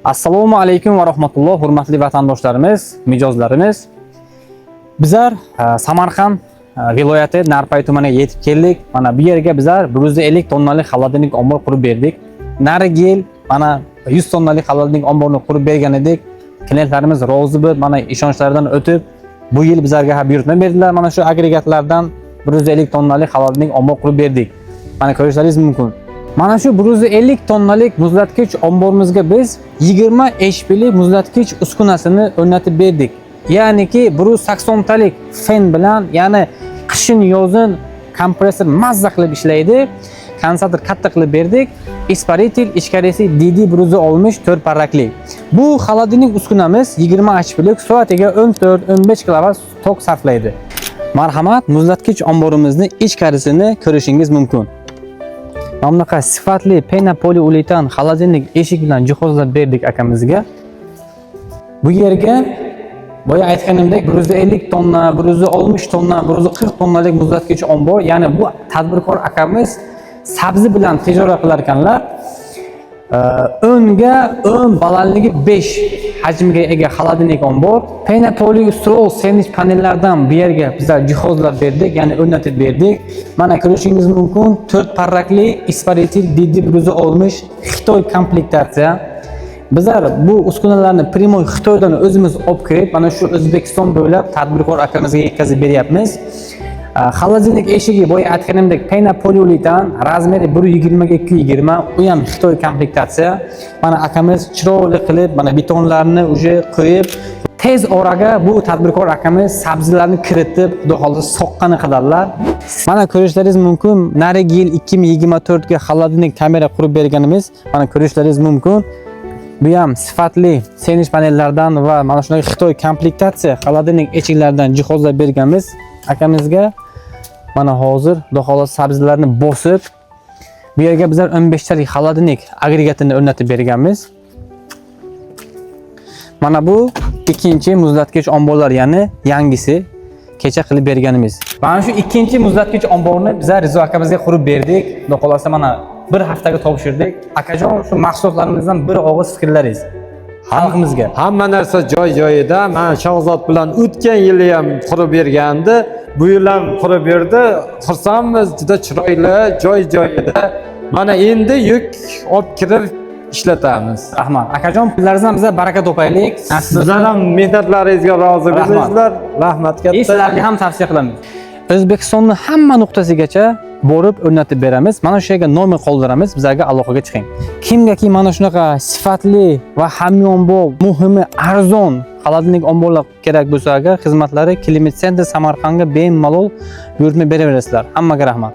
Assalomu alaykum va rahmatulloh, hurmatli vatandoshlarimiz, mijozlarimiz. Bizlar Samarqand viloyati Narpay tumaniga yetib keldik. Mana bu yerga bizlar 150 tonnalik холодильник ombor qurib berdik. Narigi yil mana 100 tonnalik холодильник omborni qurib bergan edik. Klientlarimiz rozi bo'lib, mana ishonchlaridan o'tib, bu yil bizlarga ham buyurtma berdilar. Mana shu agregatlardan 150 tonnalik холодильник ombor qurib berdik. Mana ko'rishlaringiz mumkin. Mana shu 150 tonnalik muzlatgich omborimizga biz 20 HP'li muzlatgich uskunasini o'rnatib berdik. Ya'niki 180 talik fen bilan, ya'ni qishin yozin kompressor mazza qilib ishlaydi. Kondensator katta qilib berdik. Испаритель ichkarisi DD 160 4 parrakli. Bu холодильник uskunamiz 20 HP'lik, soatiga 14-15 kilovat tok sarflaydi. Marhamat, muzlatgich omborimizni ichkarisini ko'rishingiz mumkin. Mana bunaqa sifatli пенополиуретан холодильник eshik bilan jihozlab berdik akamizga. Bu yerga boya aytganimdek 150 tonna, 160 tonna, 140 tonnalik muzlatgich ombor, ya'ni bu tadbirkor akamiz sabzi bilan tijorat qilar ekanlar. 10 ga 10 balandligi 5 hajmga ega холодильник ombor. Пенополистирол sendvich panellardan bu yerga bizlar jihozlab berdik, ya'ni o'rnatib berdik. Mana ko'rishingiz mumkin, 4 parrakli испаритель DD 160 Xitoy komplektatsiya. Bizlar bu uskunalarni прямой Xitoydan o'zimiz olib kirib, mana shu O'zbekiston bo'ylab tadbirkor akamizga yetkazib beryapmiz. Холодильник eshigi boya aytganimdek пенополиуретан, размер i 1.20 ga 2.20, u ham Xitoy komplektatsiya. Mana akamiz chiroyli qilib, mana betonlarni уже qo'yib, tez oraga bu tadbirkor akamiz sabzilarni kiritib, xudo xohlasa soqqani qiladilar. Mana ko'rishlaringiz mumkin, narigi yil 2024 ga холодильник kamera qurib berganimiz, mana ko'rishlaringiz mumkin. Bu ham sifatli sendvich panellardan va mana shunday Xitoy komplektatsiya холодильник eshiklaridan jihozlab berganmiz akamizga. Mana hozir xudo xohlasa sabzilarni bosib, bu yerga bizlar 15 talik холодильник agregatini o'rnatib berganmiz. Mana bu ikkinchi muzlatgich omborlar, ya'ni yangisi kecha qilib berganimiz. Mana shu ikkinchi muzlatgich omborni bizlar Rizo akamizga qurib berdik. Xudo xohlasa mana bir haftaga topshirdik. Akajon, shu mahsulotlarimizdan bir og'iz fikrlaringiz xalqimizga. Hamma narsa joy joyida. Man Shahzod bilan o'tgan yili ham qurib bergandi, bu yil ham qurib berdi. Xursandmiz, juda chiroyli, joy joyida. Mana endi yuk olib kirib ishlatamiz. Rahmat. Akajon, pullaringizdan bizlar baraka topaylik. Sizlar ham mehnatlaringizga rozi Rahmat. bo'linglar. Rahmat katta. Sizlarga ham tavsiya qilamiz. O'zbekistonni hamma nuqtasigacha borib o'rnatib beramiz. Mana shu yerga nomer qoldiramiz, bizlarga aloqaga chiqing. Kimgaki mana shunaqa sifatli va hamyonbop, muhimi arzon холодильник omborlar kerak bo'lsa agar, xizmatlari Climate Center Samarqandga bemalol buyurtma beraverasizlar. Hammaga rahmat.